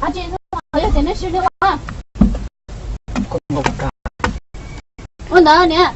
Ua ntawd niam.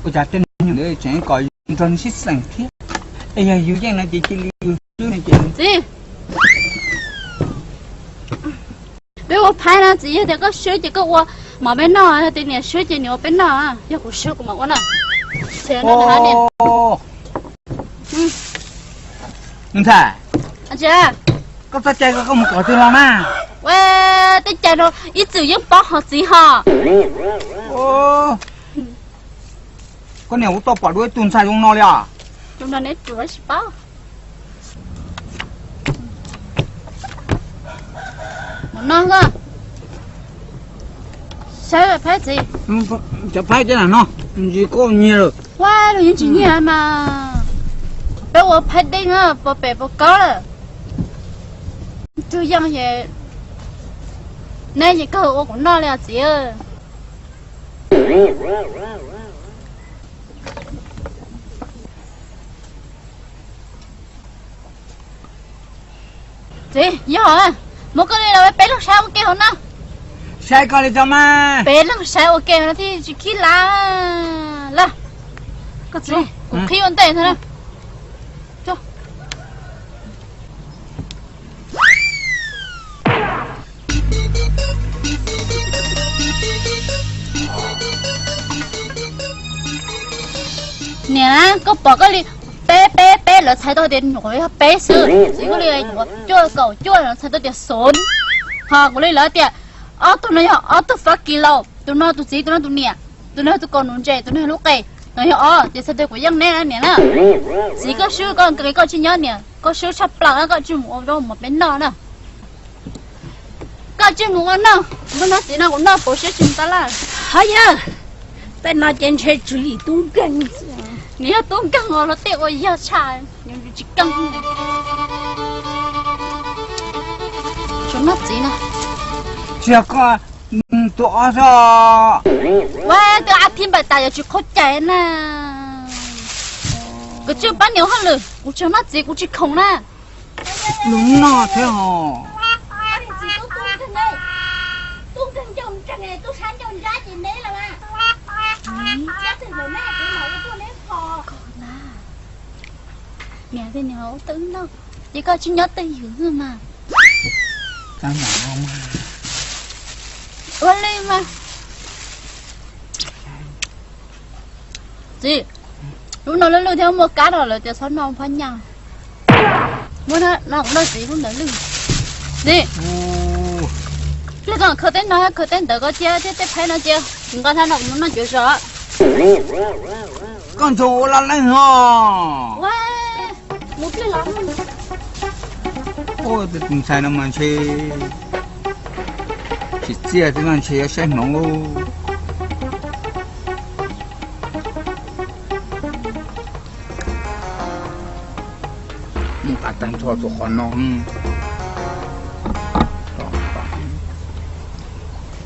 Ua cas tej neeg tseem kom nrog sib xeem thiab? Es yog yus yeej no ces cia li yus swb no ces. Txiv, peb ua phaib no txiv, yog tias koj swb ces koj ua mov peb noj, yog tias niam swb ces niam ua peb noj, yog kuv swb kuv mam ua na. Ntxhais, koj txoj cai koj mus kom twg los na? Ua, tej cai no ib txwm yeej paub hos txiv hos. Koj niam kuv tau pom dua ib tug ntxhais zoo no li os. Tus no neb tsis paub. Mus no koj. Saib phaib txiv. Cov phaib tej no ntsis koj nyiag lawm. Ua, luag yeej tsis nyiag mas. Peb ua phaib dej na, puas pem puas kaub lawm. Tug yeej es neb ces kawg ua kuv noj li os txiv. Txiv, yog, muab koj li los peb leeg saib ua ke hauv no. Saib koj li tso mas. Peb leeg saib ua ke no thiaj tsis khib lawm. Los, koj txiv, kuv qhib ua ntej ntag na. Niam, koj pom koj li, peb peb peb lawv txhais tau tias nyuam qhuav yog peb xwb, txiv koj li yuav cuaj kaum cuaj lawv txhais tau tias xoov. Ho kuv li lawv tias ob tug no yog ob tug fab kis laus, tus no tus txiv tus no tus niam, tus no yog tus kaus nus ntses, tus no yog lub qe, no yog ob, ces txhais tias kuv yeej neb niam na. Txiv koj swb koj nqis koj tsis nyob niam, koj swb tshaj plaws koj tsis mus ua zaub mov peb noj na. Koj tsis mus ua noj, hnub no txiv no kuv noj pauv siab tsis mus tab laj. Hov yawg, tej no ces ntshe tswv yim tub nkeeg. Nws yog tub nkeeg os, luag tej ua yog tshaj, nws tsis keej. Tsuas noj txiv na. Tsis yog koj tus ob xwb. Ua, tus ab thib npaum tas yuav tsis qaug cai na. Kuv tsis pab niam hauj lwm, kuv tsuas noj txiv kuv tsis khoom na. Lus noj thiab hos. Niam tias niam ua twb noj, ces koj tsis nyob twj ywm xwb mas. Ua li mas. Txiv, lub no lwj lwj thiab muaj kab no lawv tias txhob noj phab nyaj. Muab no kuv noj txiv lub ntawd lwj. Txiv, koj khaws teb no khaws teb ntawd koj cia thiab tej phaib no cia, tsis nqa thab no kuv mus noj cuv zos. Koj ntxuag ua laj leej hos. Ua, tus ntxhais no mas ntshe tsis txiaj twb no ntshe yuav saib hmoov lauj. Mus qab tag nrho tus qhov no.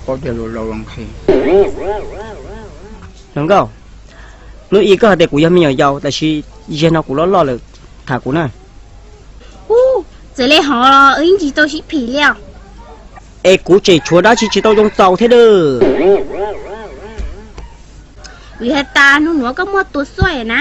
Paub tias laus laus los nqhis. Hluas nkauj, hnub ib koj hais tias kuv yog me nyuam yaus, tab sis zaum no kuv loj loj lawm, tham kuv na. Ub, txawm li hov los wb yeej tsis tau sib phim li os. Es kuv tseem tshuav dab tsi tsis tau zoo txaus thiab dab. Vim hais tias hnub nuav koj muaj tus xuaj na.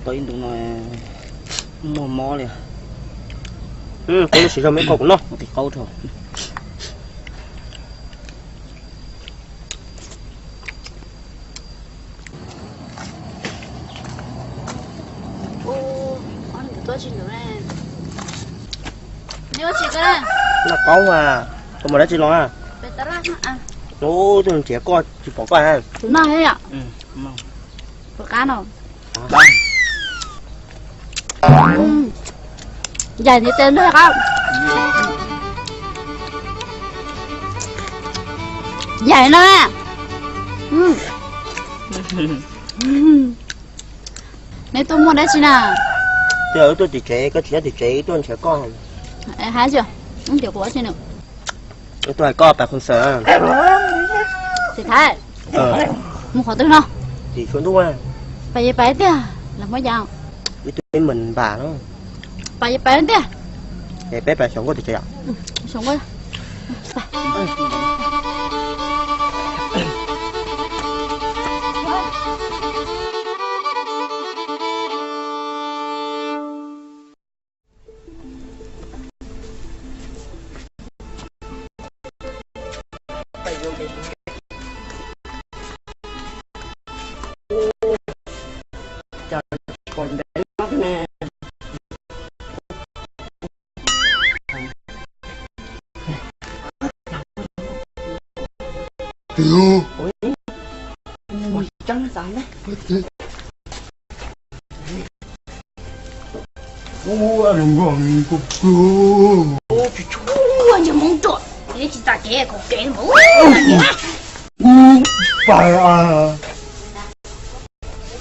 Tau ib ntu no muaj mob li. Qub lub siv zog me qau kuv noj tis qaub rau. Noj qaub mas, koj mus dab tsi los? Ub, twb nrhiav koj tsis pom koj. Yaim ntiv tes nrog qab. Yaim no. Neb tuaj muaj dab tsi na? Twb yog wb tuaj tim tsev, koj tsis nyob tim tsev, wb tuaj nrhiav koj. Hais tias, wb tuaj hais koj pas khun xawm. Tim Thaib, mus qhov twg no? Tim Suav ntuj. Pas yeej pas tiag, los muab cas? Wb tuaj ib meem npam no. Pas yeej pas tiag. Es peb pas xyov nkauj tim tsev os.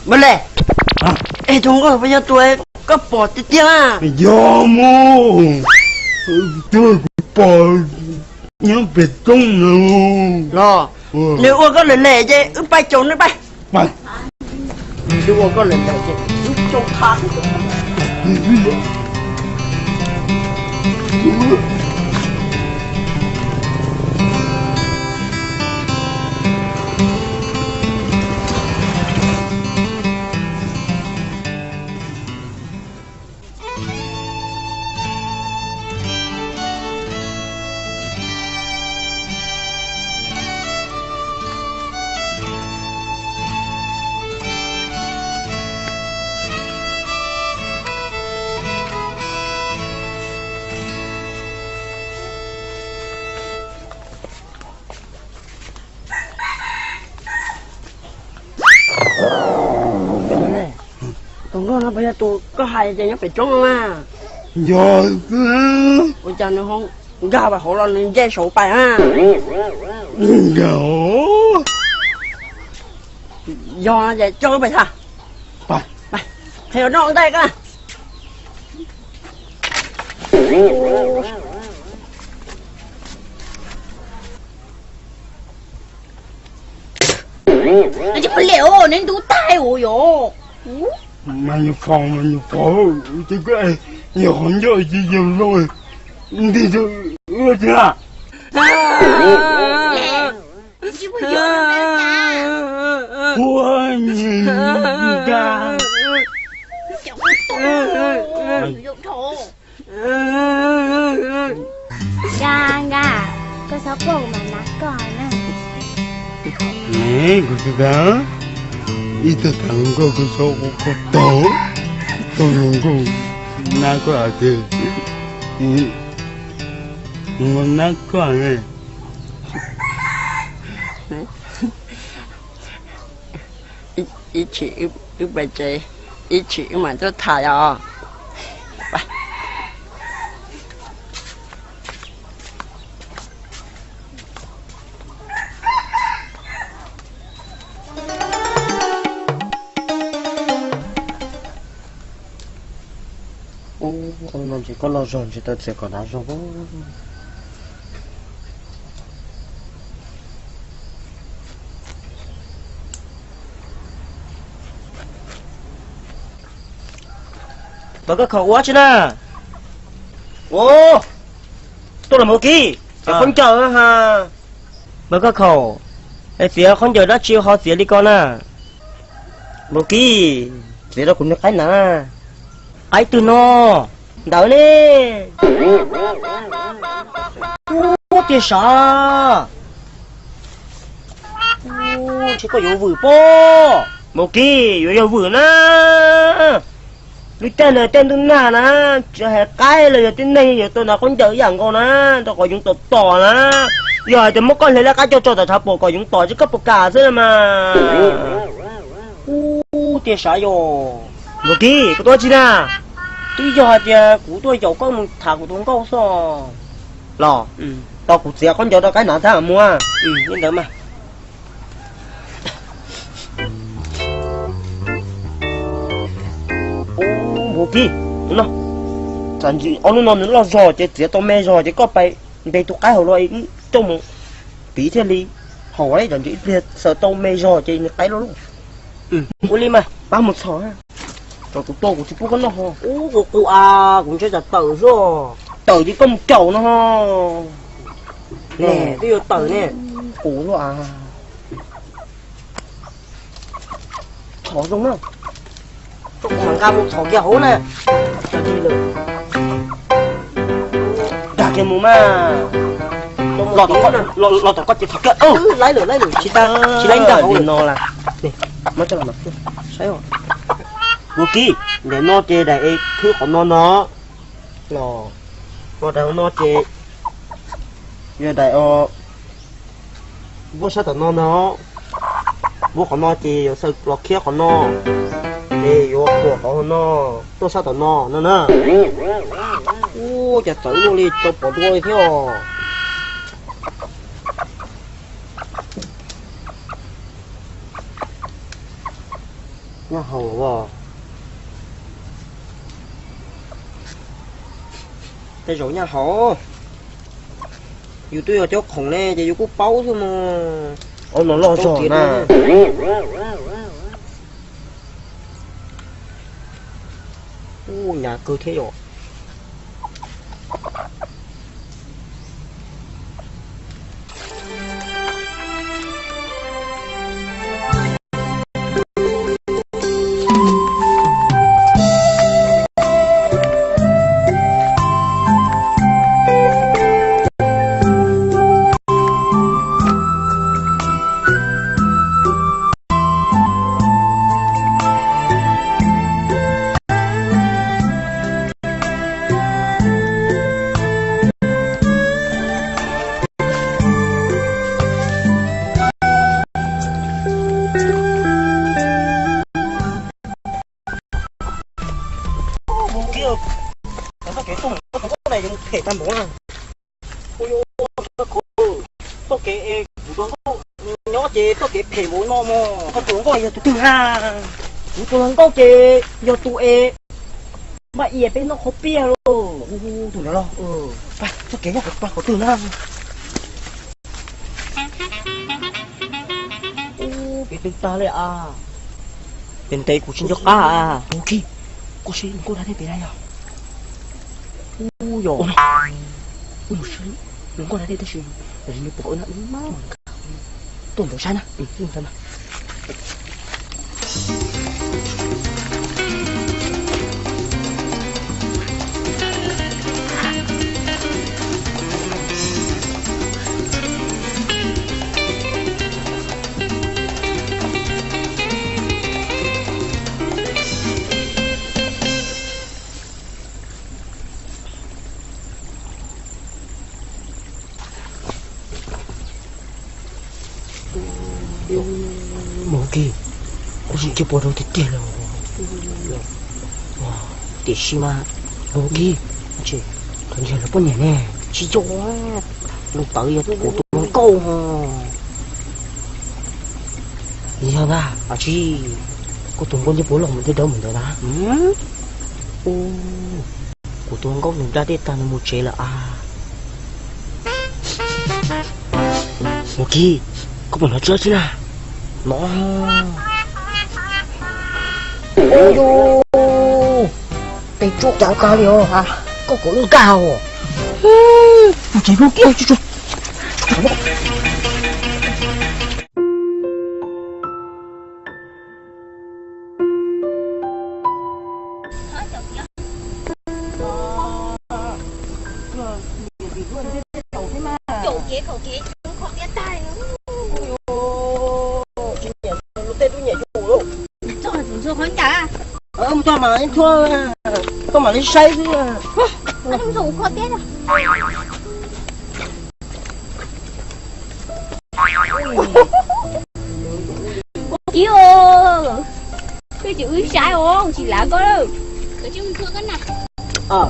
Ua le, es tus nkauj puas yog tus koj pom tiag tiag? Yog mus, tus kuv pom nyob pem roob no. Los, nws ua koj lawm lawm ces wb pab caum nws pab. Nws ua koj lawm lawm ces wb caum qha. Tus nkauj no puas yog tus koj hais tias nyob pem roob no na? Yog. Ua cas nws ho nkag pais hauv los nws nce saud pais na? Nkag. Yog no ces coj wb pais tham. Qhia noj nqaij koj. Neb ntub tag ua yom. Mas nyuam qhuav, mas nyuam qhuav, yog qhov ncauj tsis yog zoo, ntig ua tsis laj. Ua nkag. Nkag, nkag, koj txhob quaj, kuv mam nab koj na. Kuv tsis tas, ib tug tham hluas nkauj koj txhob quaj tau, tau hluas nkauj nab koj tiag, nab koj ne. Ib chim wb pais tsev, ib chim wb mam tuaj tham os. Ub, no ntshe koj loj zog ntshe tau txiav kom dav zog. Npawg Koj Khaum ua tsi na? Ua, tuaj los Npawg Kib, txiav khaub ncaws ha. Npawg Koj Khaum, es txiav khaub ncaws dab tsi ho txiav li ko na? Npawg Kib, txiav rau kuv niag qaib na. Qaib twg no? Ntawd ne. Ub, tiag sav. Ub, ntshe koj yuav vwm pob. Npawg Kib, yuav yog vwm na. Lub caij no caij ntuj nag na, tsis hais qaib los yog tib neeg yuav tau hnav khaub ncaws ib yam nkaus na, rau qhov yoov tom tom na. Yog hais tias muab koj hle laj qab coj tso tom tshav puam kom yoov tom tsis koj puas kam xwb na mas. Ub, tiag sav yom. Npawg Kib, koj tuaj tsi na? Twb yog hais tias kuv tuaj yaum koj mus tham kuv tus nkauj xwb los. Tau kuv txiav khaub ncaws rau qaib hnav tag muag. Li ntawd mas. Ua kiag no, tsam ntsis ob hnub no nws loj zog ces txiav tau me zog ces koj pais ntes tus qaib hauv los coj mus piv thiaj li haum, tsam ntsis ib pliag xaws tau me zog ces nws qaib loj loj. Ua li mas pab mus txhom, tsam kuv tua kuv tsis pub koj noj ho. Ub, kuv qus a, kuv ntshe tsam tawm zog. Tawm ces koj mus caum no ho. Ne, twb yuav tawm ne. Qus loj a. Txhom zoo na. Txhob kuv mam nqa mus txhom kiag hauv na. Dag kiag mus mas. Los tom koj ces txhom kiag. Laib lawm, laib lawm, tsis laib ntag hauv no las. Saib, ua kiag, ntawm no ces daim es khwb qhov no no. Los, no daim no ces yog daim o, npuaj sab tom no no. Npuaj qhov no ces yuav xaws los khiab qhov no, ces yuav puam qhov no tuaj sab tom no no na. Ub, cas txawv luaj li, tau pom dua li thiab os. Nyaj haus os. Tej zaum nyaj haus. Yus twb yog cov khoom ne ces yus kuj paub xwb mog. Ob no loj zog na. Ub, hnyav kawg thiab yom. Txoj kev es kuv tus hluas nkauj nyob ces txoj kev phem npaum no mog. Koj tus hluas nkauj yog tus twg na? Kuv tus hluas nkauj ces yog tus es npaj ias peb noj qhov piaj lauj. Tus ntawd los? Txoj kev nyob qhov twg na? Ub, kev twg tag li as. Pem ntev kuv tsis nco qab as. Ua kiag, koj saib hluas nkauj da dej pem na yog. Ub yog. Ub, hluas nkauj da dej tab sis nws pom na. Tuaj ntawm saib na. Mus kiag, kuv sim cia pom rau tiag tiag lawm. Tiam sis mas mus kiag, tsis, khav ntshe lawv poj niam ne. Tsis yog, lub tawv yog kuv tus hluas nkauj. Yog ntag, tsis, koj tus hluas nkauj ncej puav leej mus dawb dawb mus ntawd na. Kuv tus hluas nkauj nws da dej tag nws mus tsev lawm as. Mus kiag, koj puas hnov tsw tsi na? No. Ub, tej tsuj cav kag li os, koj kom lub nkag os. Mus tsev hlub kiag tsis tsuag. Caum kev khaum kev kho tiab tag. Tsis nyiam luag tej tub nyiam yus lauj. Txog tseem ntxhua qhov ncauj. Mus txog mas ib txhua, koj mam li saib xwb. Ntxhua kho tiab. Kib, koj tsis wb saib os, tsis lav koj lawm.